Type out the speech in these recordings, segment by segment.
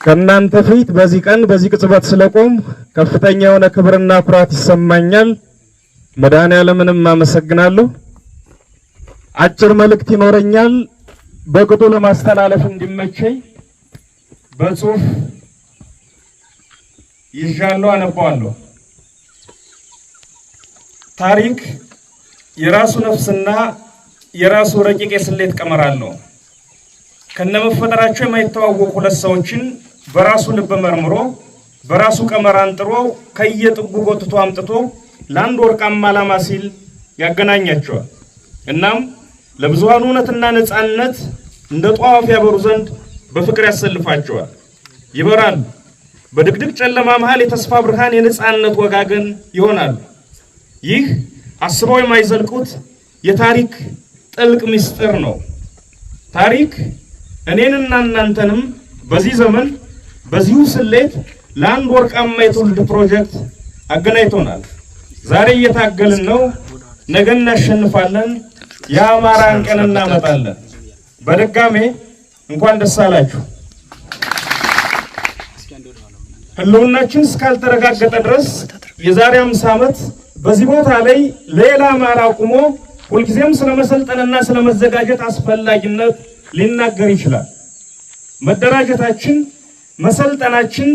ከእናንተ ፊት በዚህ ቀን በዚህ ቅጽበት ስለቆም ከፍተኛ የሆነ ክብርና ኩራት ይሰማኛል። መድኃኔዓለምንም አመሰግናለሁ። አጭር መልእክት ይኖረኛል። በቅጡ ለማስተላለፍ እንዲመቸኝ በጽሁፍ ይዣለሁ፣ አነባዋለሁ። ታሪክ የራሱ ነፍስና የራሱ ረቂቅ የስሌት ቀመር አለው። ከነመፈጠራቸው የማይተዋወቁ ሁለት ሰዎችን በራሱ ልብ መርምሮ፣ በራሱ ቀመር አንጥሮ፣ ከየጥጉ ጎትቶ አምጥቶ ለአንድ ወርቃማ ዓላማ ሲል ያገናኛቸዋል። እናም ለብዙሃኑ እውነትና ነፃነት እንደ ጧፍ ያበሩ ዘንድ በፍቅር ያሰልፋቸዋል። ይበራሉ። በድቅድቅ ጨለማ መሃል የተስፋ ብርሃን፣ የነፃነት ወጋገን ይሆናሉ። ይህ አስበው የማይዘልቁት የታሪክ ጥልቅ ምስጢር ነው። ታሪክ እኔንና እናንተንም በዚህ ዘመን በዚሁ ስሌት ለአንድ ወርቃማ የትውልድ ፕሮጀክት አገናኝቶናል። ዛሬ እየታገልን ነው። ነገ እናሸንፋለን። የአማራን ቀን እናመጣለን። በድጋሜ እንኳን ደስ አላችሁ። ህልውናችን እስካልተረጋገጠ ድረስ የዛሬ 50 ዓመት በዚህ ቦታ ላይ ሌላ አማራ ቁሞ ሁልጊዜም ስለመሰልጠንና ስለመዘጋጀት አስፈላጊነት ሊናገር ይችላል። መደራጀታችን፣ መሰልጠናችን፣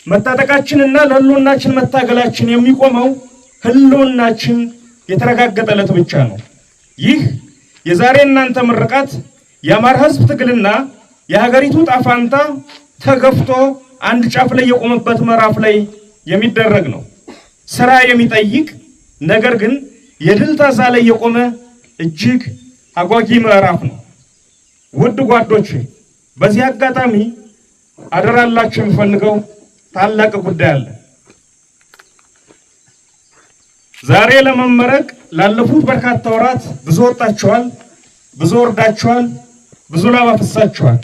መታጠቃችንና ለህልውናችን መታገላችን የሚቆመው ህልውናችን የተረጋገጠለት ብቻ ነው። ይህ የዛሬ እናንተ ምርቃት የአማራ ህዝብ ትግልና የሀገሪቱ ጣፋንታ ተገፍቶ አንድ ጫፍ ላይ የቆመበት ምዕራፍ ላይ የሚደረግ ነው። ስራ የሚጠይቅ ነገር ግን የድል ታዛ ላይ የቆመ እጅግ አጓጊ ምዕራፍ ነው። ውድ ጓዶቼ፣ በዚህ አጋጣሚ አደራላችሁ የምፈልገው ታላቅ ጉዳይ አለ። ዛሬ ለመመረቅ ላለፉት በርካታ ወራት ብዙ ወጣችኋል፣ ብዙ ወርዳችኋል፣ ብዙ ላብ አፍሳችኋል።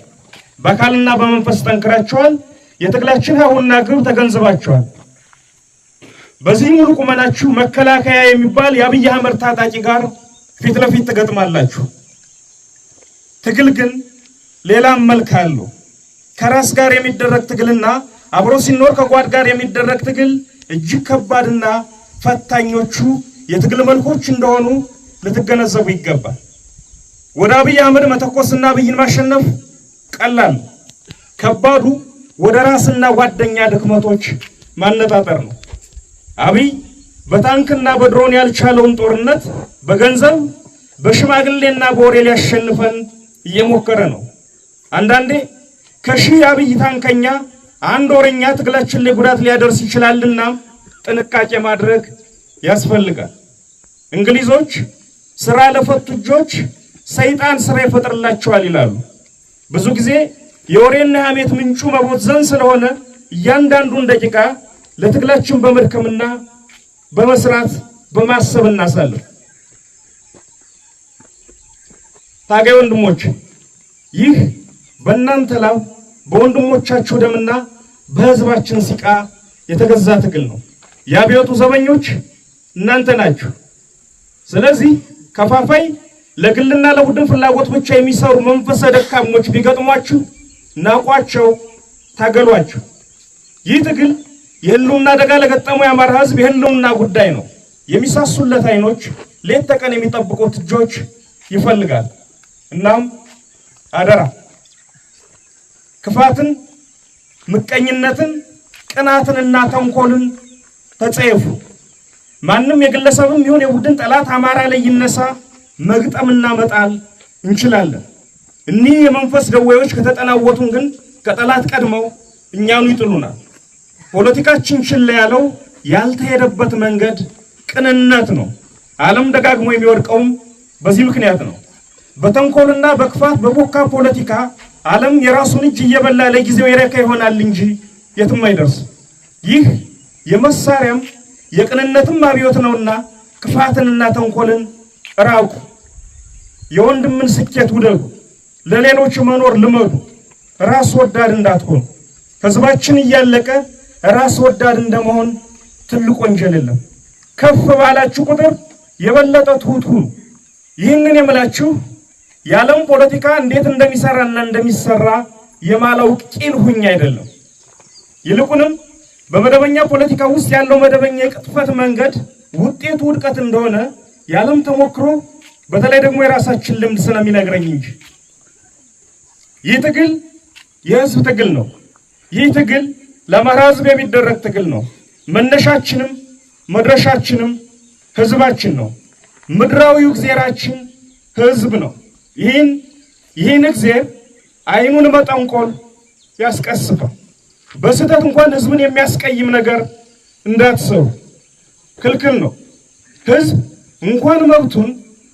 በአካልና በመንፈስ ጠንክራችኋል። የትግላችን ሀሁና ግብ ተገንዝባችኋል። በዚህ ሙሉ ቁመናችሁ መከላከያ የሚባል የአብይ አህመድ ታጣቂ ጋር ፊት ለፊት ትገጥማላችሁ። ትግል ግን ሌላም መልክ አለው። ከራስ ጋር የሚደረግ ትግልና አብሮ ሲኖር ከጓድ ጋር የሚደረግ ትግል እጅግ ከባድና ፈታኞቹ የትግል መልኮች እንደሆኑ ልትገነዘቡ ይገባል። ወደ አብይ አህመድ መተኮስና አብይን ማሸነፍ ቀላል፣ ከባዱ ወደ ራስና ጓደኛ ድክመቶች ማነጣጠር ነው። አብይ በታንክና በድሮን ያልቻለውን ጦርነት በገንዘብ፣ በሽማግሌና በወሬ ሊያሸንፈን እየሞከረ ነው። አንዳንዴ ከሺህ አብይ ታንከኛ አንድ ወሬኛ ትግላችን ላይ ጉዳት ሊያደርስ ይችላልና ጥንቃቄ ማድረግ ያስፈልጋል። እንግሊዞች ስራ ለፈቱ እጆች ሰይጣን ስራ ይፈጥርላቸዋል ይላሉ። ብዙ ጊዜ የወሬና የሐሜት ምንጩ መቦዘን ስለሆነ እያንዳንዱን ደቂቃ ለትግላችን በመድከምና በመስራት በማሰብ እናሳልፍ። ታጋይ ወንድሞች፣ ይህ በእናንተ ላብ፣ በወንድሞቻችሁ ደምና በሕዝባችን ሲቃ የተገዛ ትግል ነው። የአብዮቱ ዘበኞች እናንተ ናችሁ። ስለዚህ ከፋፋይ፣ ለግልና ለቡድን ፍላጎት ብቻ የሚሰሩ መንፈሰ ደካሞች ቢገጥሟችሁ ናቋቸው፣ ታገሏቸው። ይህ ትግል የህልውና አደጋ ለገጠመው የአማራ ሕዝብ የህልውና ጉዳይ ነው። የሚሳሱለት አይኖች፣ ሌት ተቀን የሚጠብቁት እጆች ይፈልጋል። እናም አደራ ክፋትን፣ ምቀኝነትን፣ ቅናትንና ተንኮልን ተጸየፉ። ማንም የግለሰብም ይሁን የቡድን ጠላት አማራ ላይ ይነሳ መግጠምና መጣል እንችላለን። እኒህ የመንፈስ ደዌዎች ከተጠናወቱን ግን ከጠላት ቀድመው እኛኑ ይጥሉናል። ፖለቲካችን ችላ ያለው ያልተሄደበት መንገድ ቅንነት ነው። ዓለም ደጋግሞ የሚወድቀውም በዚህ ምክንያት ነው። በተንኮልና በክፋት በቦካ ፖለቲካ ዓለም የራሱን እጅ እየበላ ለጊዜው የረካ ይሆናል እንጂ የትም አይደርስም። ይህ የመሳሪያም የቅንነትም አብዮት ነውና ክፋትንና ተንኮልን ራቁ። የወንድምን ስኬት ውደዱ። ለሌሎች መኖር ልመዱ። ራስ ወዳድ እንዳትሆኑ። ህዝባችን እያለቀ ራስ ወዳድ እንደመሆን ትልቅ ወንጀል የለም። ከፍ ባላችሁ ቁጥር የበለጠ ትሁት ሁኑ። ይህንን የምላችሁ የዓለም ፖለቲካ እንዴት እንደሚሰራና እንደሚሰራ የማላውቅ ቂል ሁኝ አይደለም። ይልቁንም በመደበኛ ፖለቲካ ውስጥ ያለው መደበኛ የቅጥፈት መንገድ ውጤቱ ውድቀት እንደሆነ የዓለም ተሞክሮ በተለይ ደግሞ የራሳችን ልምድ ስለሚነግረኝ እንጂ። ይህ ትግል የህዝብ ትግል ነው። ይህ ትግል ለአማራ ህዝብ የሚደረግ ትግል ነው። መነሻችንም መድረሻችንም ህዝባችን ነው። ምድራዊው እግዜራችን ህዝብ ነው። ይህን እግዜር አይኑን መጠንቆል ያስቀስፋል። በስህተት እንኳን ህዝብን የሚያስቀይም ነገር እንዳትሰሩ ክልክል ነው። ህዝብ እንኳን መብቱን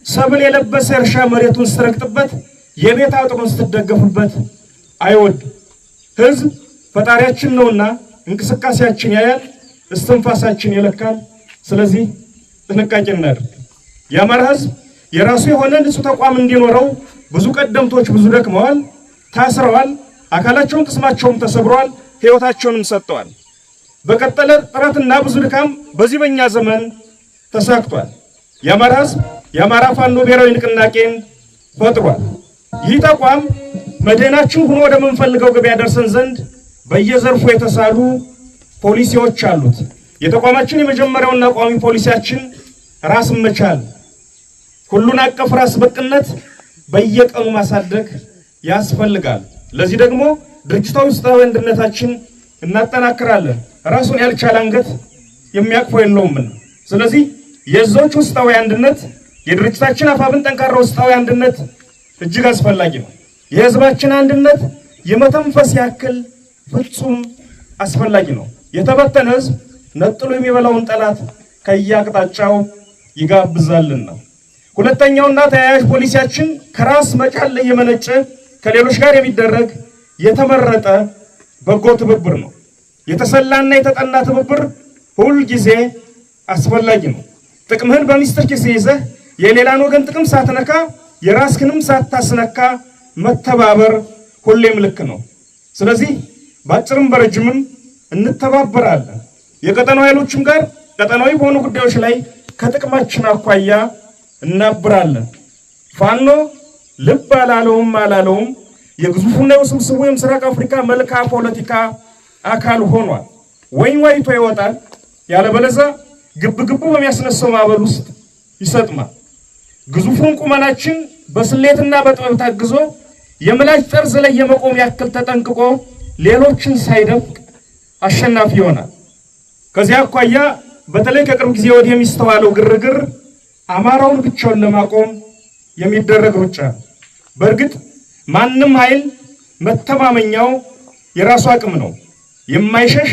ሰብል የለበሰ እርሻ መሬቱን ስትረግጥበት፣ የቤት አጥሩን ስትደገፉበት አይወድም። ህዝብ ፈጣሪያችን ነውና እንቅስቃሴያችን ያያል፣ እስትንፋሳችን ይለካል። ስለዚህ ጥንቃቄ እናድርግ። የአማራ ህዝብ የራሱ የሆነ ንጹህ ተቋም እንዲኖረው ብዙ ቀደምቶች ብዙ ደክመዋል፣ ታስረዋል፣ አካላቸውን ቅስማቸውም ተሰብረዋል፣ ህይወታቸውንም ሰጥተዋል። በቀጠለ ጥረትና ብዙ ድካም በዚህ በእኛ ዘመን ተሳክቷል። የአማራ ህዝብ የአማራ ፋኖ ብሔራዊ ንቅናቄን ፈጥሯል። ይህ ተቋም መድህናችን ሆኖ ወደምንፈልገው ግብ ያደርሰን ዘንድ በየዘርፉ የተሳሉ ፖሊሲዎች አሉት። የተቋማችን የመጀመሪያውና ቋሚ ፖሊሲያችን ራስን መቻል፣ ሁሉን አቀፍ ራስ በቅነት በየቀኑ ማሳደግ ያስፈልጋል። ለዚህ ደግሞ ድርጅታዊ ውስጣዊ አንድነታችን እናጠናክራለን። ራሱን ያልቻለ አንገት የሚያቅፈው የለውምና። ስለዚህ የዞች ውስጣዊ አንድነት፣ የድርጅታችን አፋብን ጠንካራ ውስጣዊ አንድነት እጅግ አስፈላጊ ነው። የህዝባችን አንድነት የመተንፈስ ያክል ፍጹም አስፈላጊ ነው። የተበተነ ህዝብ ነጥሎ የሚበላውን ጠላት ከየአቅጣጫው ይጋብዛልና። ሁለተኛውና ተያያዥ ፖሊሲያችን ከራስ መቻል ላይ የመነጨ ከሌሎች ጋር የሚደረግ የተመረጠ በጎ ትብብር ነው። የተሰላና የተጠና ትብብር ሁል ጊዜ አስፈላጊ ነው። ጥቅምህን በሚስጥር ኪስ ይዘህ የሌላን ወገን ጥቅም ሳትነካ የራስህንም ሳታስነካ መተባበር ሁሌም ልክ ነው። ስለዚህ ባጭርም በረጅምም እንተባበራለን። የቀጠናው ኃይሎችም ጋር ቀጠናዊ በሆኑ ጉዳዮች ላይ ከጥቅማችን አኳያ እናብራለን። ፋኖ ልብ አላለውም አላለውም የግዙፉና የውስብስቡ የምስራቅ አፍሪካ መልክዓ ፖለቲካ አካል ሆኗል። ወይን ዋይቶ ይወጣል፣ ያለበለዚያ ግብግቡ በሚያስነሳው ማዕበል ውስጥ ይሰጥማል። ግዙፉን ቁመናችን በስሌትና በጥበብ ታግዞ የምላጭ ጠርዝ ላይ የመቆም ያክል ተጠንቅቆ ሌሎችን ሳይደፍቅ አሸናፊ ይሆናል። ከዚያ አኳያ በተለይ ከቅርብ ጊዜ ወዲህ የሚስተዋለው ግርግር አማራውን ብቻውን ለማቆም የሚደረግ ሩጫ ነው። በእርግጥ ማንም ኃይል መተማመኛው የራሱ አቅም ነው። የማይሸሽ፣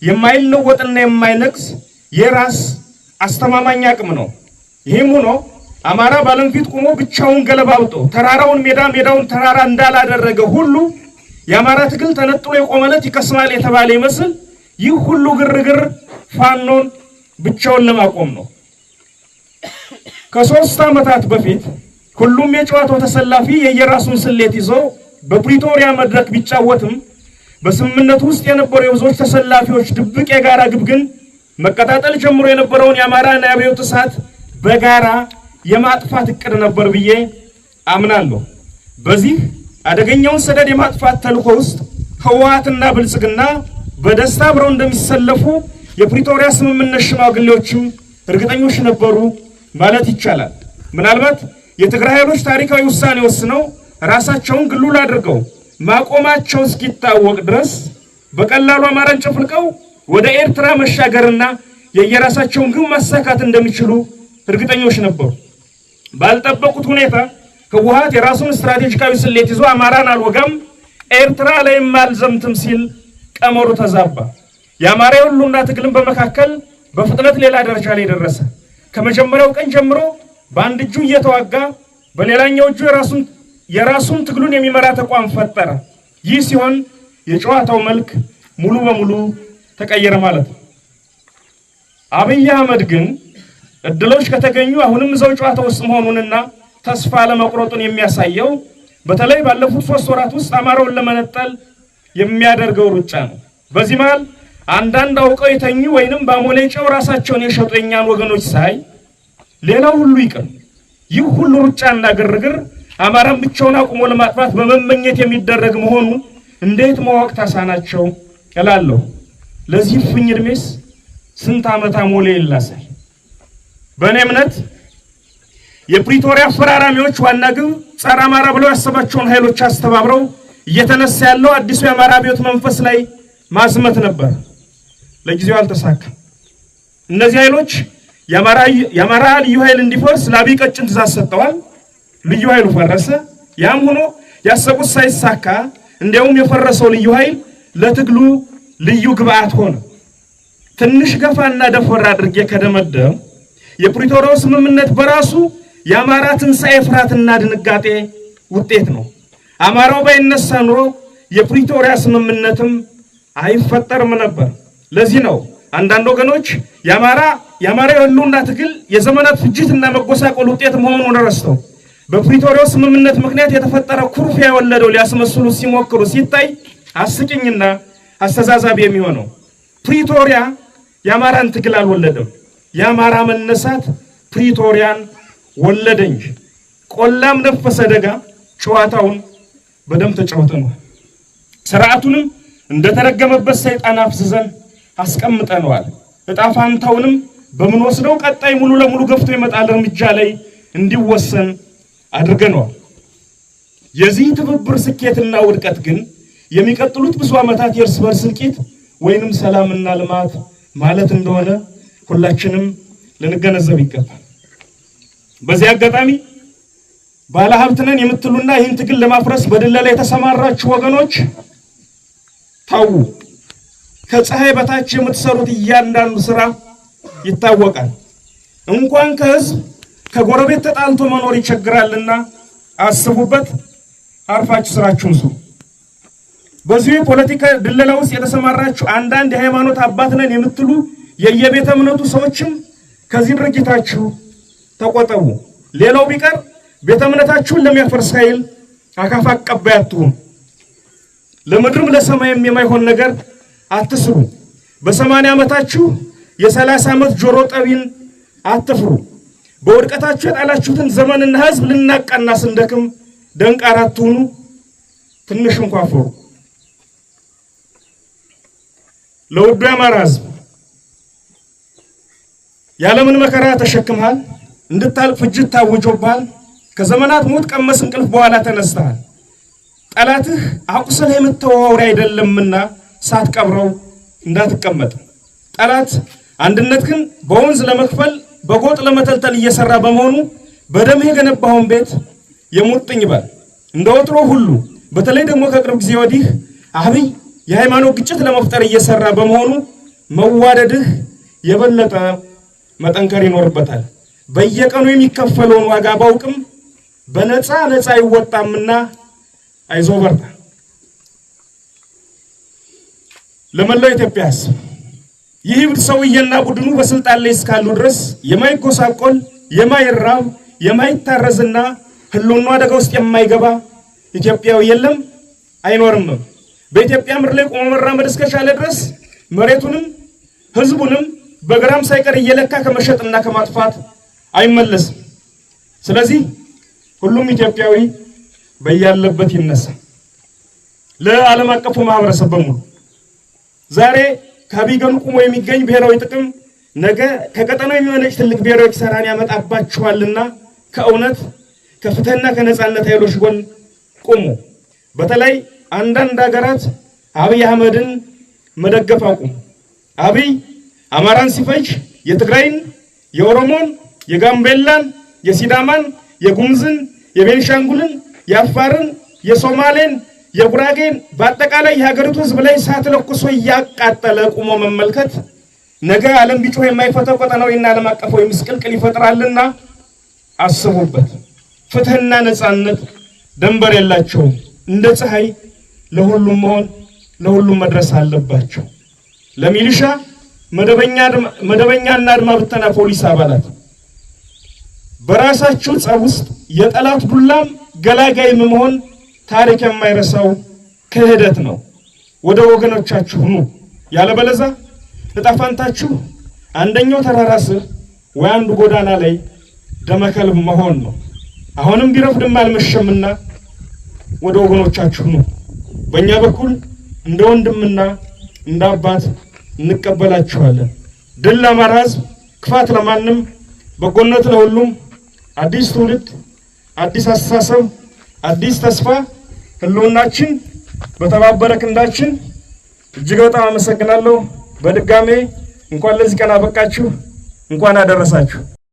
የማይለወጥና የማይነቅስ የራስ አስተማማኝ አቅም ነው። ይህም ሆኖ አማራ በዓለም ፊት ቆሞ ብቻውን ገለባብጦ ተራራውን ሜዳ ሜዳውን ተራራ እንዳላደረገ ሁሉ የአማራ ትግል ተነጥሎ የቆመለት ይከስማል የተባለ ይመስል ይህ ሁሉ ግርግር ፋኖን ብቻውን ለማቆም ነው። ከ3 ዓመታት በፊት ሁሉም የጨዋታው ተሰላፊ የየራሱን ስሌት ይዞ በፕሪቶሪያ መድረክ ቢጫወትም በስምምነቱ ውስጥ የነበሩ የብዙዎች ተሰላፊዎች ድብቅ የጋራ ግብ ግን መቀጣጠል ጀምሮ የነበረውን የአማራን አብዮት እሳት በጋራ የማጥፋት እቅድ ነበር ብዬ አምናለሁ። በዚህ አደገኛውን ሰደድ የማጥፋት ተልዕኮ ውስጥ ህወሓትና ብልጽግና በደስታ አብረው እንደሚሰለፉ የፕሪቶሪያ ስምምነት ሽማግሌዎችም እርግጠኞች ነበሩ ማለት ይቻላል። ምናልባት የትግራይ ኃይሎች ታሪካዊ ውሳኔ ወስነው ራሳቸውን ግሉል አድርገው ማቆማቸው እስኪታወቅ ድረስ በቀላሉ አማራን ጨፍልቀው ወደ ኤርትራ መሻገርና የየራሳቸውን ግብ ማሳካት እንደሚችሉ እርግጠኞች ነበሩ። ባልጠበቁት ሁኔታ ህወሓት የራሱን ስትራቴጂካዊ ስሌት ይዞ አማራን አልወጋም፣ ኤርትራ ላይም አልዘምትም ሲል ቀመሩ ተዛባ። የአማራ የህልውና ትግልን በመካከል በፍጥነት ሌላ ደረጃ ላይ ደረሰ። ከመጀመሪያው ቀን ጀምሮ በአንድ እጁ እየተዋጋ በሌላኛው እጁ የራሱን ትግሉን የሚመራ ተቋም ፈጠረ። ይህ ሲሆን የጨዋታው መልክ ሙሉ በሙሉ ተቀየረ ማለት ነው። አብይ አህመድ ግን እድሎች ከተገኙ አሁንም እዛው ጨዋታ ውስጥ መሆኑንና ተስፋ ለመቁረጡን የሚያሳየው በተለይ ባለፉት 3 ወራት ውስጥ አማራውን ለመነጠል የሚያደርገው ሩጫ ነው። በዚህ መሃል አንዳንድ አውቀው የተኙ ወይንም ባሞሌ ጨው ራሳቸውን የሸጡ የኛን ወገኖች ሳይ ሌላው ሁሉ ይቅር፣ ይህ ሁሉ ሩጫና ግርግር አማራን ብቻውን አቁሞ ለማጥፋት በመመኘት የሚደረግ መሆኑን እንዴት ማወቅ ታሳናቸው እላለሁ። ለዚህ እፍኝ ዕድሜስ ስንት ዓመት አሞሌ ይላሳል? በእኔ እምነት የፕሪቶሪያ አፈራራሚዎች ዋና ግብ ጸረ አማራ ብለው ያሰባቸውን ኃይሎች አስተባብረው እየተነሳ ያለው አዲሱ የአማራ አብዮት መንፈስ ላይ ማዝመት ነበር። ለጊዜው አልተሳካም። እነዚህ ኃይሎች የአማራ ልዩ ኃይል እንዲፈርስ ለአብይ ቀጭን ትእዛዝ ሰጥተዋል። ልዩ ኃይሉ ፈረሰ። ያም ሆኖ ያሰቡት ሳይሳካ እንዲያውም የፈረሰው ልዩ ኃይል ለትግሉ ልዩ ግብአት ሆነ። ትንሽ ገፋና ደፈር አድርጌ ከደመደም የፕሪቶሪያው ስምምነት በራሱ የአማራ ትንሣኤ ፍርሃትና ድንጋጤ ውጤት ነው። አማራው ባይነሳ ኑሮ የፕሪቶሪያ ስምምነትም አይፈጠርም ነበር። ለዚህ ነው አንዳንድ ወገኖች የአማራ የህልውና ትግል የዘመናት ፍጅትና መጎሳቆል ውጤት መሆኑን ረስተው በፕሪቶሪያው ስምምነት ምክንያት የተፈጠረ ኩርፊያ የወለደው ሊያስመስሉ ሲሞክሩ ሲታይ አስቂኝና አስተዛዛቢ የሚሆነው። ፕሪቶሪያ የአማራን ትግል አልወለደም። የአማራ መነሳት ፕሪቶሪያን ወለደ እንጂ። ቆላም ነፈሰ ደጋ ጨዋታውን በደም ተጫውተነዋል። ስርዓቱንም እንደተረገመበት ሰይጣን አፍዝዘን አስቀምጠነዋል። እጣ ፋንታውንም በምንወስደው ቀጣይ ሙሉ ለሙሉ ገፍቶ የመጣል እርምጃ ላይ እንዲወሰን አድርገነዋል። የዚህ ትብብር ስኬትና ውድቀት ግን የሚቀጥሉት ብዙ ዓመታት የእርስ በርስ እልቂት ወይንም ሰላምና ልማት ማለት እንደሆነ ሁላችንም ልንገነዘብ ይገባል። በዚህ አጋጣሚ ባለሀብት ነን የምትሉና ይህን ትግል ለማፍረስ በድለላ የተሰማራችሁ ወገኖች ታው፣ ከፀሐይ በታች የምትሰሩት እያንዳንዱ ስራ ይታወቃል። እንኳን ከህዝብ ከጎረቤት ተጣልቶ መኖር ይቸግራልና አስቡበት። አርፋችሁ ስራችሁን ስሩ። በዚሁ የፖለቲካ ድለላ ውስጥ የተሰማራችሁ አንዳንድ የሃይማኖት አባት ነን የምትሉ የየቤተ እምነቱ ሰዎችም ከዚህ ድርጊታችሁ ተቆጠቡ። ሌላው ቢቀር ቤተ እምነታችሁን ለሚያፈርስ ኃይል አካፋ አቀባይ አትሁኑ። ለምድርም ለሰማይም የማይሆን ነገር አትስሩ። በ80 ዓመታችሁ የ30 ዓመት ጆሮ ጠቢን አትፍሩ። በውድቀታችሁ የጣላችሁትን ዘመንና ህዝብ ልናቃና ስንደክም ደንቃራ አትሁኑ። ትንሽ እንኳ ፍሩ። ለውዱ የአማራ ህዝብ የዓለምን መከራ ተሸክመሃል። እንድታልቅ ፍጅት ታውጆብሃል። ከዘመናት ሞት ቀመስ እንቅልፍ በኋላ ተነስተሃል። ጠላትህ አቁስለህ የምትተወው አውሬ አይደለምና ሳትቀብረው እንዳትቀመጥ። ጠላት አንድነትህን በወንዝ ለመክፈል በጎጥ ለመተልተል እየሰራ በመሆኑ በደምህ የገነባኸውን ቤት የሙጥኝ በል። እንደ ወትሮ ሁሉ በተለይ ደግሞ ከቅርብ ጊዜ ወዲህ አብይ የሃይማኖት ግጭት ለመፍጠር እየሰራ በመሆኑ መዋደድህ የበለጠ መጠንከር ይኖርበታል። በየቀኑ የሚከፈለውን ዋጋ ባውቅም በነፃ ነፃ አይወጣምና አይዞህ በርታ። ለመላው ኢትዮጵያ ሕዝብ ይህ እብድ ሰውዬና ቡድኑ በስልጣን ላይ እስካሉ ድረስ የማይጎሳቆል፣ የማይራብ፣ የማይታረዝና ህልውናው አደጋ ውስጥ የማይገባ ኢትዮጵያዊ የለም፣ አይኖርምም። በኢትዮጵያ ምድር ላይ ቆሞ መራመድ እስከቻለ ድረስ መሬቱንም ህዝቡንም በግራም ሳይቀር እየለካ ከመሸጥና ከማጥፋት አይመለስም። ስለዚህ ሁሉም ኢትዮጵያዊ በያለበት ይነሳ። ለዓለም አቀፉ ማህበረሰብ በሙሉ ዛሬ ከአብይ ጎን ቆሞ የሚገኝ ብሔራዊ ጥቅም ነገ ከቀጠናው የሚመነጭ ትልቅ ብሔራዊ ኪሳራን ያመጣባችኋልና ከእውነት ከፍትህና ከነጻነት ኃይሎች ጎን ቁሙ። በተለይ አንዳንድ ሀገራት አብይ አህመድን መደገፍ አቁሙ። አብይ አማራን ሲፈጅ የትግራይን፣ የኦሮሞን፣ የጋምቤላን፣ የሲዳማን፣ የጉምዝን፣ የቤንሻንጉልን፣ የአፋርን፣ የሶማሌን፣ የጉራጌን በአጠቃላይ የሀገሪቱ ሕዝብ ላይ እሳት ለኩሶ እያቃጠለ ቁሞ መመልከት ነገ ዓለም ቢጮህ የማይፈታው ቀጠናዊና ዓለም አቀፋዊ ምስቅልቅል ይፈጥራልና አስቡበት። ፍትህና ነጻነት ደንበር የላቸውም። እንደ ፀሐይ ለሁሉም መሆን ለሁሉም መድረስ አለባቸው። ለሚሊሻ መደበኛና አድማ ብተና ፖሊስ አባላት በራሳችሁ ጸብ ውስጥ የጠላት ዱላም ገላጋይም መሆን ታሪክ የማይረሳው ክህደት ነው። ወደ ወገኖቻችሁ ኑ። ያለበለዛ ዕጣ ፈንታችሁ አንደኛው ተራራ ስር ወይ አንዱ ጎዳና ላይ ደመከልብ መሆን ነው። አሁንም ቢረፍድም አልመሸምና ወደ ወገኖቻችሁ ኑ። በእኛ በኩል እንደ ወንድምና እንደ አባት እንቀበላችኋለን። ድል ለአማራ ሕዝብ፣ ክፋት ለማንም፣ በጎነት ለሁሉም። አዲስ ትውልድ፣ አዲስ አስተሳሰብ፣ አዲስ ተስፋ፣ ህልውናችን በተባበረ ክንዳችን። እጅግ በጣም አመሰግናለሁ። በድጋሜ እንኳን ለዚህ ቀን አበቃችሁ፣ እንኳን አደረሳችሁ።